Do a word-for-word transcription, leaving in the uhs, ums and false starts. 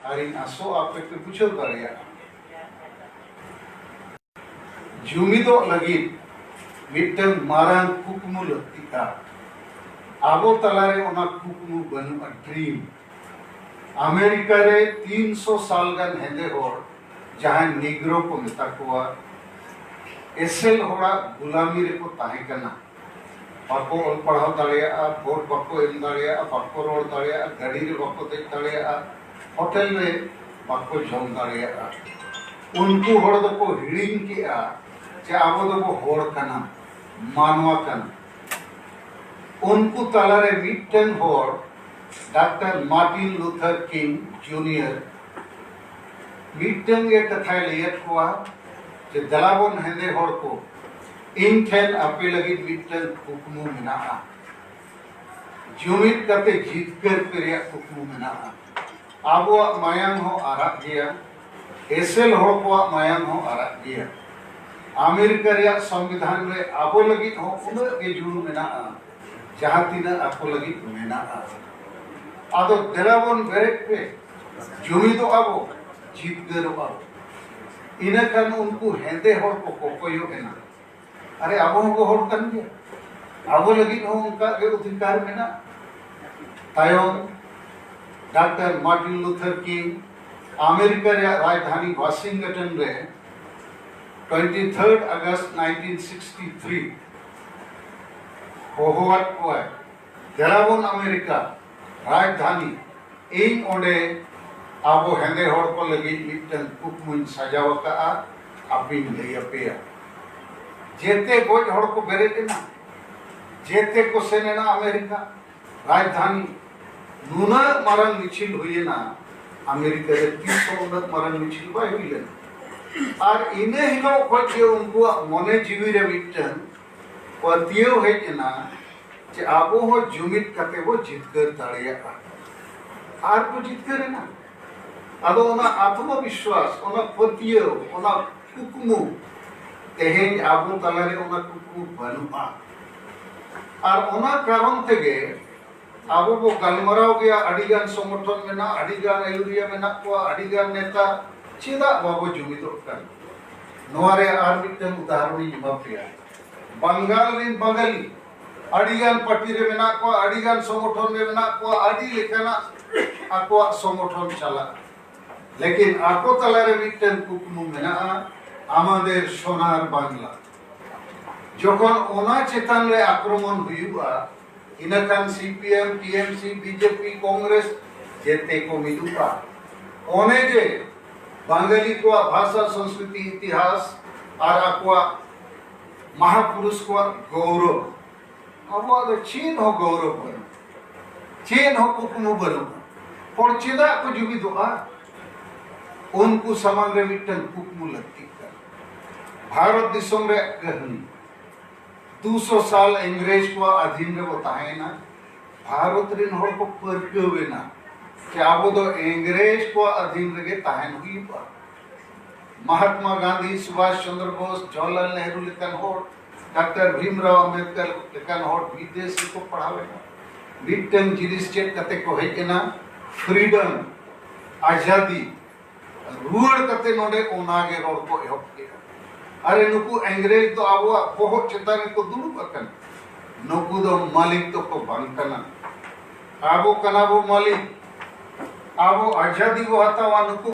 ᱟᱨᱤᱧ ᱟᱥᱚᱜᱼᱟ ᱟᱯᱮ ᱯᱮ ᱵᱩᱡᱷᱟᱹᱣ ᱫᱟᱲᱮᱭᱟᱜᱼᱟ᱾ ᱡᱩᱢᱤᱫᱚᱜ ᱞᱟᱹᱜᱤᱫ ᱢᱤᱫᱴᱟᱝ ᱢᱟᱨᱟᱝ ᱠᱩᱠᱢᱩ ᱞᱟᱹᱠᱛᱤᱜᱼᱟ᱾ ᱟᱵᱚ ᱛᱟᱞᱟᱨᱮ ᱚᱱᱟ ᱠᱩᱠᱢᱩ ᱵᱟᱹᱱᱩᱜᱼᱟ, ᱰᱨᱤᱢ᱾ ᱟᱢᱮᱨᱤᱠᱟ ᱨᱮ ᱛᱤᱱᱥᱚ ᱥᱟᱞ ᱜᱟᱱ ᱦᱮᱸᱫᱮ ᱦᱚᱲ, ᱡᱟᱦᱟᱸᱭ ᱱᱤᱜᱽᱨᱳ ᱠᱚ ᱢᱮᱛᱟ ᱠᱚᱣᱟ, ᱮᱥᱮᱞ ᱦᱚᱲᱟᱜ ᱜᱩᱞᱟᱢᱤ ᱨᱮᱠᱚ ᱛᱟᱦᱮᱸ ᱠᱟᱱᱟ᱾ ᱵᱟᱠᱚ ᱚᱞ ᱯᱟᱲᱦᱟᱣ ᱫᱟᱲᱮᱭᱟᱜᱼᱟ, ᱵᱷᱳᱴ ᱵᱟᱠᱚ ᱮᱢ ᱫᱟᱲᱮᱭᱟᱜᱼᱟ, ᱵᱟᱠᱚ ᱨᱚᱲ ᱫᱟᱲᱮᱭᱟᱜᱼᱟ, ᱜᱟᱹᱰᱤ ᱨᱮ ᱵᱟᱠᱚ ᱫᱮᱡ ᱫᱟᱲᱮᱭᱟᱜᱼᱟ, ᱦᱳᱴᱮᱞ ᱨᱮ ᱵᱟᱠᱚ ᱡᱚᱢ ᱫᱟᱲᱮᱭᱟᱜᱼᱟ᱾ ᱩᱱᱠᱩ ᱦᱚᱲ ᱫᱚᱠᱚ ᱦᱤᱲᱤᱧ ᱠᱮᱜᱼᱟ ᱡᱮ ᱟᱵᱚ ᱫᱚᱵᱚ ᱦᱚᱲ ᱠᱟᱱᱟ, ᱢᱟᱱᱣᱟ ᱠᱟᱱᱟ᱾ ᱩᱱᱠᱩ ᱛᱟᱞᱟᱨᱮ ᱢᱤᱫᱴᱮᱱ ᱦᱚᱲ, ᱰᱟᱠᱛᱟᱨ ᱢᱟᱨᱴᱤᱱ ᱞᱩᱛᱷᱟᱨ ᱠᱤᱝ ᱡᱩᱱᱤᱭᱚᱨ, ᱢᱤᱫᱴᱮᱱ ᱜᱮ ᱠᱟᱛᱷᱟᱭ ᱞᱟᱹᱭᱟᱫ ᱠᱚᱣᱟ ᱡᱮ, "ᱫᱮᱞᱟᱵᱚᱱ ᱦᱮᱸᱫᱮ ᱦᱚᱲ ᱠᱚ, ᱤᱧ ᱴᱷᱮᱱ ᱟᱯᱮ ᱞᱟᱹᱜᱤᱫ ᱢᱤᱫᱴᱮᱱ ᱠᱩᱠᱢᱩ ᱢᱮᱱᱟᱜᱼᱟ᱾ ᱡᱩᱢᱤᱫ ᱠᱟᱛᱮ ᱡᱤᱛᱠᱟᱹᱨ ᱯᱮ ᱨᱮᱭᱟᱜ ᱠᱩᱠᱢᱩ ᱢᱮᱱᱟᱜᱼᱟ᱾ ᱟᱵᱚᱣᱟᱜ ᱢᱟᱭᱟᱝ ᱦᱚᱸ ᱟᱨᱟᱜ ᱜᱮᱭᱟ, ᱮᱥᱮᱞ ᱦᱚᱲ ᱠᱚᱣᱟᱜ ᱢᱟᱭᱟᱝ ᱦᱚᱸ ᱟᱨᱟᱜ ᱜᱮᱭᱟ᱾ ᱟᱢᱮᱨᱤᱠᱟ ᱨᱮᱭᱟᱜ ᱥᱚᱝᱵᱤᱫᱷᱟᱱ ᱨᱮ ᱟᱵᱚ ᱞᱟᱹᱜᱤᱫ ᱦᱚᱸ ᱩᱱᱟᱹᱜ ᱜᱮ ᱡᱩᱲᱩ ᱢᱮᱱᱟᱜᱼᱟ, ᱡᱟᱦᱟᱸ ᱛᱤᱱᱟᱹᱜ ᱟᱠᱚ ᱞᱟᱹᱜᱤᱫ ᱢᱮᱱᱟᱜᱼᱟ᱾ ᱟᱫᱚ ᱫᱮᱞᱟ ᱵᱚᱱ ᱵᱮᱨᱮᱫ ᱯᱮ, ᱡᱩᱢᱤᱫᱚᱜᱼᱟ ᱵᱚ, ᱡᱤᱛᱠᱟᱹᱨᱚᱜᱼᱟ ᱵᱚ᱾" ᱤᱱᱟᱹ ᱠᱷᱟᱱ ᱩᱱᱠᱩ ᱦᱮᱸᱫᱮ ᱦᱚᱲ ᱠᱚ ᱠᱚᱠᱚᱭᱚᱜ ᱮᱱᱟ, "ᱟᱨᱮ, ᱟᱵᱚ ᱦᱚᱸᱵᱚ ᱦᱚᱲ ᱠᱟᱱ ᱜᱮᱭᱟ, ᱟᱵᱚ ᱞᱟᱹᱜᱤᱫ ᱦᱚᱸ ᱚᱱᱠᱟ ᱜᱮ ᱚᱫᱷᱤᱠᱟᱨ ᱢᱮᱱᱟᱜᱼᱟ᱾" ᱛᱟᱭᱚᱢ ᱰᱟᱠᱛᱟᱨ ᱢᱟᱨᱴᱤᱱ ᱞᱩᱛᱷᱟᱨ ᱠᱤᱝ ᱟᱢᱮᱨᱤᱠᱟ ᱨᱮᱭᱟᱜ ᱨᱟᱡᱽᱫᱷᱟᱱᱤ ᱣᱟᱥᱤᱝᱴᱚᱱ ᱨᱮ twenty third August nineteen sixty three ᱦᱚᱦᱚᱣᱟᱫ ᱠᱚᱣᱟᱭ, "ᱫᱮᱞᱟᱵᱚᱱ ᱟᱢᱮᱨᱤᱠᱟ ᱨᱟᱡᱽᱫᱷᱟᱱᱤ, ᱤᱧ ᱚᱸᱰᱮ ᱟᱵᱚ ᱦᱮᱸᱫᱮ ᱦᱚᱲ ᱠᱚ ᱞᱟᱹᱜᱤᱫ ᱢᱤᱫᱴᱟᱝ ᱠᱩᱠᱢᱩᱧ ᱥᱟᱡᱟᱣ ᱟᱠᱟᱫᱼᱟ, ᱟᱯᱮᱧ ᱞᱟᱹᱭ ᱟᱯᱮᱭᱟ᱾" ᱡᱮᱛᱮ ᱜᱚᱡ ᱦᱚᱲ ᱠᱚ ᱵᱮᱨᱮᱫ ᱮᱱᱟ, ᱡᱮᱛᱮ ᱠᱚ ᱥᱮᱱ ᱮᱱᱟ ᱟᱢᱮᱨᱤᱠᱟ ᱨᱟᱡᱽᱫᱷᱟᱱᱤ᱾ ᱱᱩᱱᱟᱹᱜ ᱢᱟᱨᱟᱝ ᱢᱤᱪᱷᱤᱞ ᱦᱩᱭᱮᱱᱟ, ᱟᱢᱮᱨᱤᱠᱟ ᱨᱮ ᱛᱤᱥ ᱦᱚᱸ ᱩᱱᱟᱹᱜ ᱢᱟᱨᱟᱝ ᱢᱤᱪᱷᱤᱞ ᱵᱟᱭ ᱦᱩᱭ ᱞᱮᱱᱟ᱾ ᱟᱨ ᱤᱱᱟᱹ ᱦᱤᱞᱳᱜ ᱠᱷᱚᱱ ᱜᱮ ᱩᱱᱠᱩᱣᱟᱜ ᱢᱚᱱᱮ ᱡᱤᱣᱤ ᱨᱮ ᱢᱤᱫᱴᱟᱝ ᱯᱟᱹᱛᱭᱟᱹᱣ ᱦᱮᱡ ᱮᱱᱟ ᱡᱮ ᱟᱵᱚ ᱦᱚᱸ ᱡᱩᱢᱤᱫ ᱠᱟᱛᱮ ᱵᱚ ᱡᱤᱛᱠᱟᱹᱨ ᱫᱟᱲᱮᱭᱟᱜᱼᱟ᱾ ᱟᱨ ᱠᱚ ᱡᱤᱛᱠᱟᱹᱨ ᱮᱱᱟ᱾ ᱟᱫᱚ ᱚᱱᱟ ᱟᱛᱢᱚ ᱵᱤᱥᱣᱟᱥ, ᱚᱱᱟ ᱯᱟᱹᱛᱭᱟᱹᱣ, ᱚᱱᱟ ᱠᱩᱠᱢᱩ ᱛᱮᱦᱮᱧ ᱟᱵᱚ ᱛᱟᱞᱟᱨᱮ ᱚᱱᱟ ᱠᱩᱠᱢᱩ ᱵᱟᱹᱱᱩᱜᱼᱟ᱾ ᱟᱨ ᱚᱱᱟ ᱠᱟᱨᱚᱱ ᱛᱮᱜᱮ ᱟᱵᱚ ᱵᱚ ᱜᱟᱞᱢᱟᱨᱟᱣ ᱜᱮᱭᱟ, ᱟᱹᱰᱤ ᱜᱟᱱ ᱥᱚᱝᱜᱚᱴᱷᱚᱱ ᱢᱮᱱᱟᱜᱼᱟ, ᱟᱹᱰᱤ ᱜᱟᱱ ᱟᱹᱭᱩᱨᱤᱭᱟᱹ ᱢᱮᱱᱟᱜ ᱠᱚᱣᱟ, ᱟᱹᱰᱤ ᱜᱟᱱ ᱱᱮᱛᱟ, ᱪᱮᱫᱟᱜ ᱵᱟᱵᱚ ᱡᱩᱢᱤᱫᱚᱜ ᱠᱟᱱ? ᱱᱚᱣᱟ ᱨᱮ ᱟᱨ ᱢᱤᱫᱴᱟᱝ ᱩᱫᱟᱦᱚᱨᱚᱱᱤᱧ ᱮᱢᱟ ᱯᱮᱭᱟ᱾ ᱵᱟᱝᱜᱟᱞ ᱨᱤᱱ ᱵᱟᱝᱜᱟᱞᱤ ᱟᱹᱰᱤ ᱜᱟᱱ ᱯᱟᱨᱴᱤ ᱨᱮ ᱢᱮᱱᱟᱜ ᱠᱚᱣᱟ, ᱟᱹᱰᱤ ᱜᱟᱱ ᱥᱚᱝᱜᱚᱴᱷᱚᱱ ᱨᱮ ᱢᱮᱱᱟᱜ ᱠᱚᱣᱟ, ᱟᱹᱰᱤ ᱞᱮᱠᱟᱱᱟᱜ ᱟᱠᱚᱣᱟᱜ ᱥᱚᱝᱜᱚᱴᱷᱚᱱ ᱪᱟᱞᱟᱜᱼᱟ᱾ ᱞᱮᱠᱤᱱ ᱟᱠᱚ ᱛᱟᱞᱟᱨᱮ ᱢᱤᱫᱴᱟᱝ ᱠᱩᱠᱢᱩ ᱢᱮᱱᱟᱜᱼᱟ, ᱟᱢᱟᱫᱮᱨ ᱥᱳᱱᱟᱨ ᱵᱟᱝᱞᱟ᱾ ᱡᱚᱠᱷᱚᱱ ᱚᱱᱟ ᱪᱮᱛᱟᱱ ᱨᱮ ᱟᱠᱨᱚᱢᱚᱱ ᱦᱩᱭᱩᱜᱼᱟ, ᱤᱱᱟᱹᱠᱷᱟᱱ C P M, T M C, B J P, Congress ᱡᱮᱛᱮ ᱠᱚ ᱢᱤᱫᱩᱜᱼᱟ᱾ ᱚᱱᱮ ᱡᱮ ᱵᱟᱝᱜᱟᱞᱤ ᱠᱚᱣᱟᱜ ᱵᱷᱟᱥᱟ, ᱥᱚᱝᱥᱠᱨᱤᱛᱤ, ᱤᱛᱤᱦᱟᱥ ᱟᱨ ᱟᱠᱚᱣᱟᱜ ᱢᱟᱦᱟᱯᱩᱨᱩᱥ ᱠᱚᱣᱟᱜ ᱜᱚᱣᱨᱚᱵ, ᱟᱵᱚᱣᱟᱜ ᱫᱚ ᱪᱮᱫ ᱦᱚᱸ ᱜᱚᱣᱨᱚᱵ ᱵᱟᱹᱱᱩᱜᱼᱟ, ᱪᱮᱫ ᱦᱚᱸ ᱠᱩᱠᱢᱩ ᱵᱟᱹᱱᱩᱜᱼᱟ᱾ ᱦᱚᱲ ᱪᱮᱫᱟᱜ ᱠᱚ ᱡᱩᱢᱤᱫᱚᱜᱼᱟ? ᱩᱱᱠᱩ ᱥᱟᱢᱟᱝ ᱨᱮ ᱢᱤᱫᱴᱟᱝ ᱠᱩᱠᱢᱩ ᱞᱟᱹᱠᱛᱤᱜ ᱠᱟᱱᱟ᱾ ᱵᱷᱟᱨᱚᱛ ᱫᱤᱥᱚᱢ ᱨᱮᱭᱟᱜ ᱠᱟᱹᱦᱱᱤ, ᱫᱩᱥᱚ ᱥᱟᱞ ᱤᱝᱨᱮᱡᱽ ᱠᱚᱣᱟᱜ ᱟᱫᱷᱤᱱ ᱨᱮᱵᱚ ᱛᱟᱦᱮᱸᱭᱮᱱᱟ᱾ ᱵᱷᱟᱨᱚᱛ ᱨᱮᱱ ᱦᱚᱲ ᱠᱚ ᱯᱟᱹᱨᱠᱟᱹᱣ ᱮᱱᱟ ᱡᱮ ᱟᱵᱚ ᱫᱚ ᱤᱝᱨᱮᱡᱽ ᱠᱚᱣᱟᱜ ᱟᱫᱷᱤᱱ ᱨᱮᱜᱮ ᱛᱟᱦᱮᱱ ᱦᱩᱭᱩᱜᱼᱟ᱾ ᱢᱟᱦᱟᱛᱢᱟ ᱜᱟᱱᱫᱷᱤ, ᱥᱩᱵᱷᱟᱥ ᱪᱚᱱᱫᱨᱚ ᱵᱳᱥ, ᱡᱚᱣᱟᱦᱚᱨᱞᱟᱞ ᱱᱮᱦᱨᱩ ᱞᱮᱠᱟᱱ ᱦᱚᱲ, ᱰᱟᱠᱛᱟᱨ ᱵᱷᱤᱢᱨᱟᱣ ᱟᱢᱵᱮᱫᱠᱟᱨ ᱞᱮᱠᱟᱱ ᱦᱚᱲ ᱵᱤᱫᱮᱥ ᱨᱮᱠᱚ ᱯᱟᱲᱦᱟᱣ ᱮᱱᱟ᱾ ᱢᱤᱫᱴᱟᱝ ᱡᱤᱱᱤᱥ ᱪᱮᱫ ᱠᱟᱛᱮ ᱠᱚ ᱦᱮᱡ ᱮᱱᱟ? ᱯᱷᱨᱤᱰᱚᱢ, ᱟᱡᱟᱫᱤ, ᱨᱩᱣᱟᱹᱲ ᱠᱟᱛᱮ ᱱᱚᱰᱮ ᱚᱱᱟᱜᱮ ᱨᱚᱲ ᱠᱚ ᱮᱦᱚᱵ ᱠᱮᱫᱟ᱾ ᱟᱨᱮ, ᱱᱩᱠᱩ ᱤᱝᱨᱮᱡᱽ ᱫᱚ ᱟᱵᱚᱣᱟᱜ ᱵᱚᱦᱚᱜ ᱪᱮᱛᱟᱱ ᱨᱮᱠᱚ ᱫᱩᱲᱩᱵ ᱟᱠᱟᱱᱟ, ᱱᱩᱠᱩ ᱫᱚ ᱢᱟᱹᱞᱤᱠ ᱫᱚᱠᱚ ᱵᱟᱝ ᱠᱟᱱᱟ᱾ ᱟᱵᱚ ᱠᱟᱱᱟ ᱵᱚ ᱢᱟᱹᱞᱤᱠ, ᱟᱵᱚ ᱟᱡᱟᱫᱤ ᱵᱚ ᱦᱟᱛᱟᱣᱟ, ᱱᱩᱠᱩ